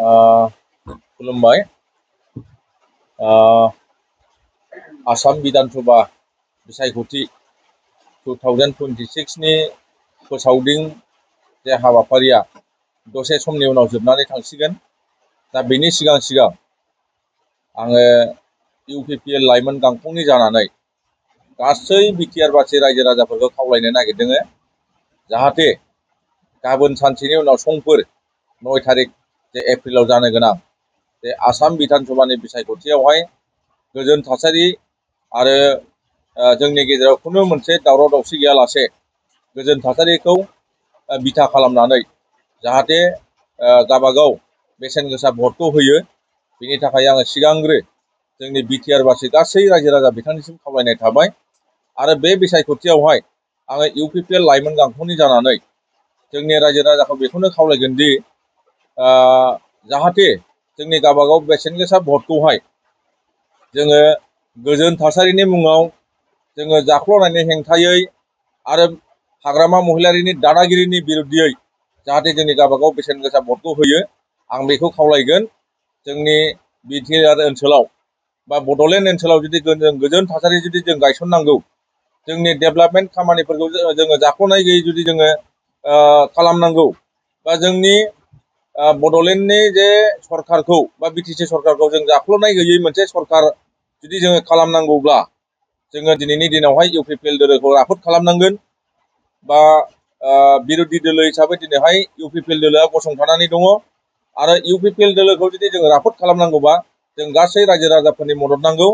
खुलुमबाय। आसाम विधानसभा बिसायख'थि 2026 नि फोसावदिं जे हाबाफारिया दसे समनि उनाव जोबनानै थांसिगोन। दा बेनि सिगां आङो इउपिपिएल लाइमोन गांखंनि जानानै गासै बिटिआरबासि रायजो राजाफोरखौ खावलायनो नागिरदों जाहाथे गाबोन सानसेनि उनाव समफोर 9 तारिख जे एप्रिलाव जानो गोनां जे आसाम विधानसभानि बिसायख'थियावहाय गोजोन थासारि आरो जोंनि गेजेराव खुनु मोनसे दावराव दावसि गैयालासे गोजोन थासारिखौ बिथा खालामनानै जाहाथे गावबागाव बेसेन गोसा भटखौ होयो। बेनि थाखाय आङो सिगांग्रो जोंनि बिटिआरबासि गासै रायजो राजा बिथांनिसिम खावलायनाय थाबाय। आरो बे बिसायख'थियावहाय आङो इउपिपिएल लाइमोन गांखंनि जानानै जोंनि रायजो राजाखौ बेखौनो खावलायगोन दि जाहाथे जोंनि गावबागाव बेसेन गोसा भटखौहाय जोङो गोजोन थासारिनि मुङाव जोङो जाख्ल'नायनि हेंथायै आरो हाग्रामा महिलारिनि दादागिरिनि बिरुद्धियै जाहाथे जोंनि गावबागाव बेसेन गोसा भटखौ होयो। आं बेखौ खावलायगोन। जोंनि बिटिआर ओनसोलाव बा बड'लेण्ड ओनसोलाव जुदि गोजोन थासारि जुदि जों गायसननांगौ, जोंनि डेभेलपमेन्ट खामानिफोरखौ जोङो जाख्ल'नाय गैयै जुदि जोङो खालामनांगौ, बा जोंनि बड'लेण्डनि जे सरकारखौ बा बिटिसि सरकारखौ जों जाख्ल'नाय गैयै मोनसे सरकार जुदि जोङो खालामनांगौब्ला जोङो दिनैनि दिनावहाय इउपिपिएल दोलोखौ राफोद खालामनांगोन। बा बिरोधि दोलो हिसाबै दिनैहाय इउपिपिएल दोलोआ गसंथानानै दङ। आरो इउपिपिएल दोलोखौ जुदि जोङो राफोद खालामनांगौबा जों गासै रायजो राजाफोरनि मदद नांगौ।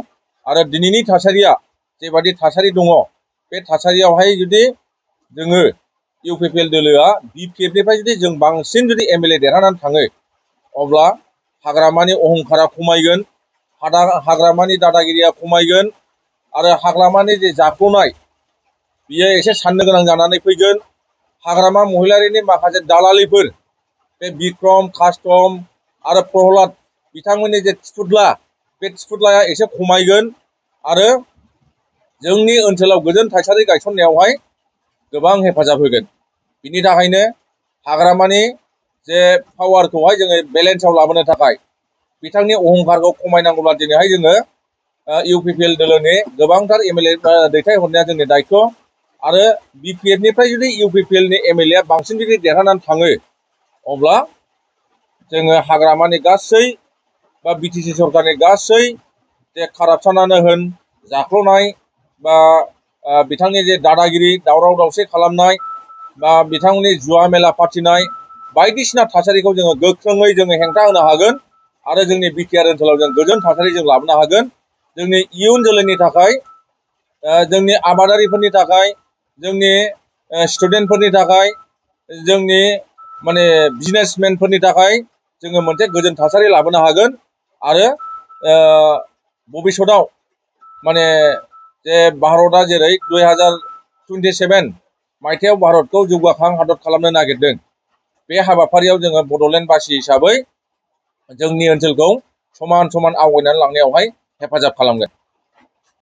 आरो दिनैनि थासारिया जेबादि थासारि दङ, बे थासारियावहाय जुदि जोङो इउपिपिएल दोलोआ बिपिएफनिफ्राय जुदि जों बांसिन जुदि एमएलए देरहानानै थाङो, अब्ला हाग्रामानि अहंखारा खमायगोन, हाग्रामानि दादागिरिया खमायगोन, आरो हाग्रामानि जे जाख्ल'नाय बियो एसे साननो गोनां जानानै फैगोन। हाग्रामा महिलारिनि माखासे दालालिफोर, बे बिक्रम, कास्टम आरो प्रहलाद बिथांमोननि जे थिफुदला, बे थिफुदलाया एसे खमायगोन आरो जोंनि ओनसोलाव गोजोन थासारि गायसननायावहाय गोबां हेफाजाब होगोन। बिनि थाखायनो हाग्रामानि जे पावारखौहाय जोङो बेलेन्सआव लाबोनो थाखाय बिथांनि अहंखारखौ खमायनांगौब्ला दिनैहाय जोङो इउपिपिएल दोलोनि गोबांथार एमएलए दैथायहरनाया जोंनि दायथ'। आरो बिपिएफनिफ्राय जुदि इउपिपिएलनि एमएलएआ बांसिन जुदि देरहानानै थाङो, अब्ला जोङो हाग्रामानि गासै बा बिटिसि सरकारनि गासै जे कारापसनानो होन, जाख्ल'नाय बा बिथांनि जे दादागिरि, दावराव दावसि खालामनाय, बा बिथांनि जुवा मेला फाथिनाय बायदिसिना थासारिखौ जोङो गोख्रोङै जोङो हेंथा होनो हागोन। आरो जोंनि बिटिआर ओनसोलाव जों गोजोन थासारि जों लाबोनो हागोन। जोंनि इयुन जोलैनि थाखाय, जोंनि आबादारिफोरनि थाखाय, जोंनि स्टुडेन्टफोरनि थाखाय, जोंनि माने बिजनेसमेनफोरनि थाखाय जोङो मोनसे गोजोन थासारि लाबोनो हागोन। आरो भबिष्यताव माने जे भारतआ जेरै 2027 मायथाइयाव भारतखौ जौगाखां हादर खालामनो नागिरदों, बे हाबाफारियाव जोङो बड'लेण्डबासि हिसाबै जोंनि ओनसोलखौ समान समान आवगायनानै लांनायावहाय हेफाजाब खालामगोन।